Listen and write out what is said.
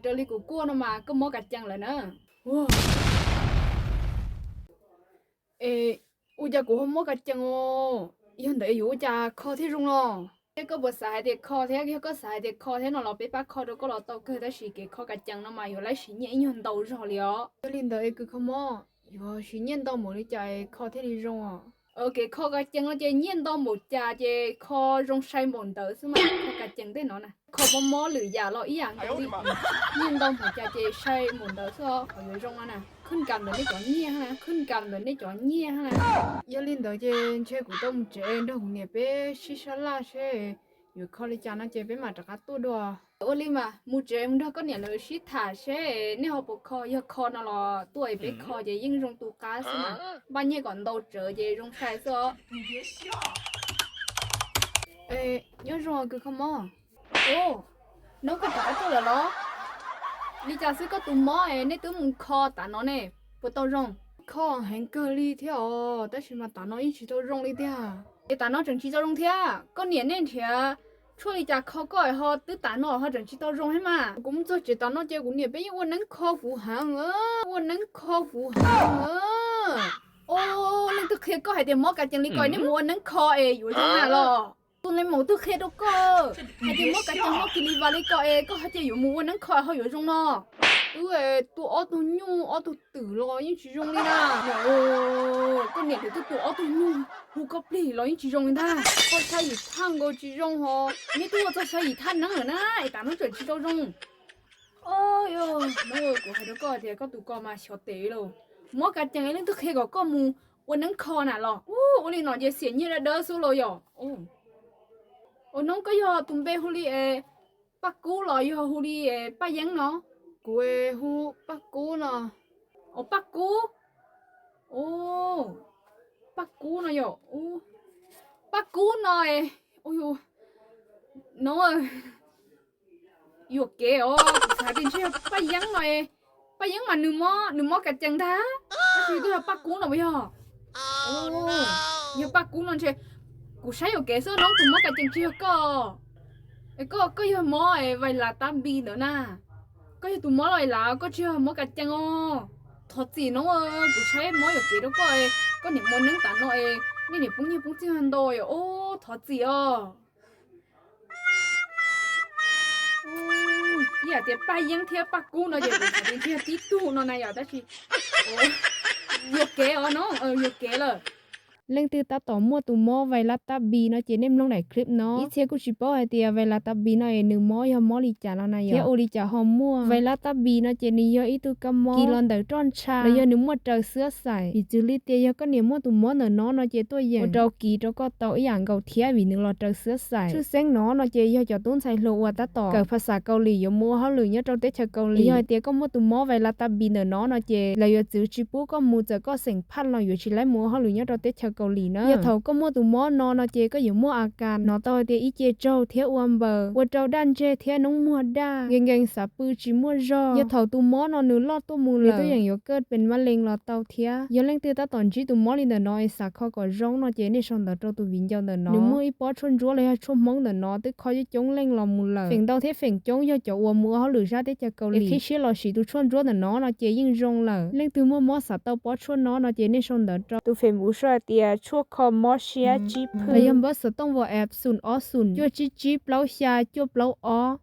Raws li kuv kuaj no mas koj mob kas cees lawm na. Es ua cas kuv ho mob kas cees os? Yog ntawd yuav ua cas kho thiaj zoo no? Thiab koj puas xav hais tias kho thiab? Yog koj xav hais tias kho thiab no los peb pab kho rau koj los tau kawg, tab sis kev kho kas cees no mas yuav laib siv nyiaj ib nyuag ntau zog li os. Yog li ntawd es kws kho mob yuav siv nyiaj ntau npaum li cas kho thiaj li zoo os? Kev kho kas cees no ces nyiaj ntau npaum cas ces kho zoo sai npaum ntawd xwb mas. Kho kas cees tej no na, kho mob mob lwm yam los ib yam nkaus li. Nyiaj ntau npaum cas ces sai npaum ntawd xwb os, qhov yuav zoo no na. Khwj kas ntawm nej cov nyiaj na, khwj kas ntawm nej cov nyiaj na. Yog li ntawd ces ntshe kuv tau mus tsev nrog kuv niam peb sib sab laj seb yuav kho li cas no ces peb mam rov qab tuaj dua. Ua li mas mus tsev mus nrog koj niam lawv sib tham seb nej ho puas kho, yog kho no los tuaj es peb kho ces yeej zoo tu qab xwb na. Npaj nyiaj kom ntau tsawv ces zoo sai xwb os. Nyob zoo kws kho mob. Ub, hnub koj rov qab tuaj lawm los? Li cas xwb koj tus mob es nej twb mus kho tav no ne, puas tau zoo? Kho heev kawg li thiab os, tab sis mas tav no yeej tsis tau zoo li tiag. Es tav no tseem tsis tau zoo thiab? Koj niam nej nrhiav tshuaj li cas kho koj ho twb tav no ho tseem tsis tau zoo thiab mas? Kuv mus txog tsev tav no ces kuv niam peb yeej ua neeb kho kuv heev, ua neeb kho kuv heev. Ub, leej twg qhia koj hais tias mob kas cees li ko nej mus ua neeb kho es yuav zoo na los? Tus leej maum twg qhia rau koj hais tias mob kas cees mob kis li vas li ko es koj hais tias yuav mus ua neeb kho ho yuav zoo no? Twb tua ob tug nyuj ob tug twm los yeej tsis zoo li na. Koj niam twb tua ob tug nyuj hu koj plig los yeej tsis zoo li ntag. Koj saib yim thaj nkaus tsis zoo ho. Neb twb ua txog saib yim thaj neeb lawm na es tav no tseem tsis tau zoo. Hnub kuv hais rau koj tias koj tus ko mas xyov tes lauj. Mob kas cees leej twg qhia kom koj mus ua neeb kho na los? Ua li no ces xiam nyiaj dawb dawb xwb los yom. Ua hnub koj yog tus npe hu li es Paj Kub los yog hu li es Paj Yeeb no? Kuv hu Paj Kub no. Os, Paj Kub. Paj Kub no yom. Paj Kub no, no yuam kev os, kuv xav tias ntshe yog Paj Yeeb no. Paj Yeeb mas nws mob, nws mob kas cees ntag, tab sis koj yog Paj Kub no puas yog? Yog Paj Kub no ntshe, kuv saib yuam kev xwb, hnub tus mob kas cees tsis yog koj. Koj, koj yog mob Vais Las Tab Npis ntawd na. Koj yog tus mob Vais Las, koj tsis yog mob kas cees os. Thov txim no, kuv saib mob yuam kev rau koj, koj niam mus neeb tas no es nej niam poob nyiaj poob txiaj ntau os, thov txim os. Ib yam tias Paj Yeeb thiab Paj Kub no ces kuv xav tias ntshe yog tib tug no na yom, tab sis yuam kev os no, yuam kev lawm. Leej twg tab tom muaj tus mob Vais Las Tab Npis no ces nej mloog daim clip no. Ib txhia kuj tsis paub hais tias Vais Las Tab Npis no es nws mob yog mob li cas los na yom, thiab ua li cas ho muaj. Vais Las Tab Npis no ces nws yog ib tug kab mob kis los ntawm roj ntsha los yog nws muaj raws xwab xaim. Piv txwv li tias yog koj niam muaj tus mob ntawm no no ces tuaj yeem ua rau kis rau koj tau ib yam nkaus thiab vim nws los raws xwab xaim. Tshwj xeeb no no ces yog cov tub ntxhais hluas uas tab tom kawm phas xas Kaus Lim yuav mus ua hauj lwm nyob rau teb chaws Kaus Lim. Yog hais tias koj muaj tus mob Vais Las Tab Npis ntawm no no ces lawv yuav txwv tsis pub koj mus, txawm koj xeem phaj los yuav tsis laib mus ua hauj lwm nyob rau teb chaws Kaus Lim na. Yog thaum koj muaj tus mob no no ces koj yuav muaj a kas hnov tau hais tias ib ce tsaug thiab ua npaws, ua rau daj ntseg thiab noob muag daj, nkees nkees xav pw tsis muaj zog. Yog thaum tus mob no nws loj tuaj mus lawm, nws twb yeem yuav kaj pes mab lees los tau thiab. Yog leej twg tab tom ntsib tus mob li ntawm no es xav kho kom zoo no ces nej sau ntawv rau tus viv ncaus ntawm no. Nws muaj ib pob tshuaj ntsuab los yog tshuaj Hmoob ntawm no twb kho coob coob leej los mus lawm. Feem ntau thiab feem coob yog cov uas mus ua hauj lwm zaj teb chaws Kaus Lim es qhib siab los siv tus tshuaj ntsuab ntawm no no ces yeej zoo lawm. Leej twg muaj mob xav tau pob tshuaj no no ces nej sau ntawv rau tus Facebook sau hais tias tshuaj kho mob siab tsib phwj los yog npawb xov tooj WhatsApp xoom ob xoom cuaj tsib tsib plaub xya cuaj plaub ob.